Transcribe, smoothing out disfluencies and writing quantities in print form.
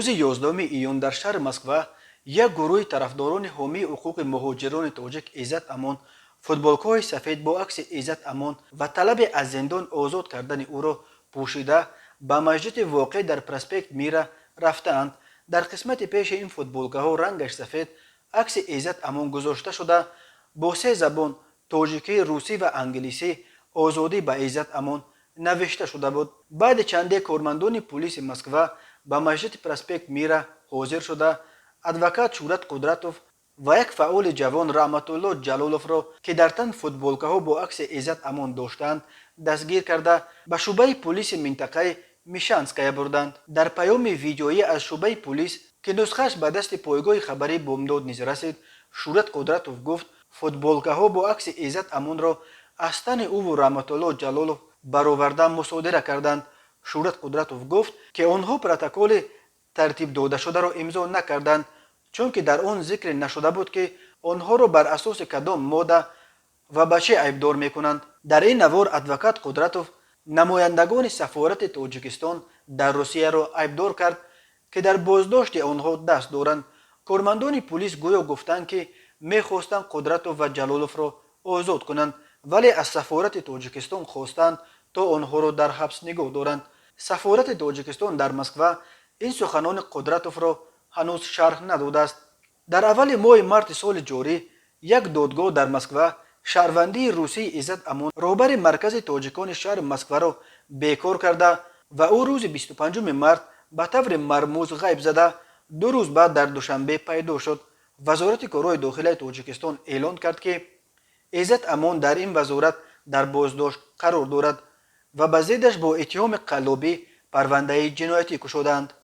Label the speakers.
Speaker 1: Рӯзи 11 июн дар шаҳри Москва як гурӯҳи тарафдорони ҳомии ҳуқуқи муҳоҷирони тоҷик Иззат Амон футболкаҳои сафед бо акси Иззат Амон ва талаби аз зиндон озод кардани ӯро пӯшида ба масҷиди воқеъ дар проспект Мира рафтаанд. Дар қисмати пеши ин футболкаҳо рангаш сафед акси Иззат Амон гузошта шуда, бо се забон: тоҷикӣ, русӣ ва англисӣ «Озодӣ ба Иззат Амон» навишта шуда буд. Баъди чанде кормандони пулиси Москва ба масҷиди проспект Мира ҳозир шуда, адвокат Шӯҳрат Қудратов ва як фаъоли ҷавон Раҳматулло Ҷалоловро, ки дар тан футболкаҳо бо акси Иззат Амон доштанд, дастгир карда, ба шӯъбаи пулиси минтақаи Мещанская бурданд. Дар паёми видеоӣ аз шӯъбаи пулис, ки нусхааш ба дасти пойгоҳи хабарии Бомдод низ расид, Шӯҳрат Қудратов гуфт, футболкаҳо бо акси Иззат Амонро аз тани ӯву Раҳматулло Ҷалолов бароварда мусодира карданд. Шӯҳрат Қудратов гуфт, ки онҳо протоколи тартибдодашударо имзо накарданд, чунки дар он зикр нашуда буд, ки онҳоро бар асоси кадом модда ва ба чӣ айбдор мекунанд. Дар ин навор адвокат Қудратов намояндагони сафорати Тоҷикистон дар Русияро айбдор кард, ки дар боздошти онҳо даст доранд. Кормандони пулис гӯё гуфтанд, ки мехостанд Қудратов ва Ҷалоловро озод кунанд, вале аз сафорати Тоҷикистон хостанд, то онҳоро дар ҳабс нигоҳ доранд. Сафорати Тоҷикистон дар Москва ин суханони Қудратовро ҳанӯз шарҳ надодааст. Дар аввали моҳи марти соли ҷорӣ як додгоҳ дар Москва шаҳрвандии русии Иззат Амон, роҳбари Маркази тоҷикони шаҳри Москваро, бекор карда ва ӯ рӯзи 25 март ба таври мармуз ғайб зада, 2 рӯз баъд дар Душанбе пайдо шуд. Вазорати корҳои дохилаи Тоҷикистон эълон кард, ки Иззат Амон дар ин вазорат дар боздошт қарор дорад ва ба зиддаш бо иттиҳоми қаллобӣ парвандаи ҷиноятӣ кушодаанд.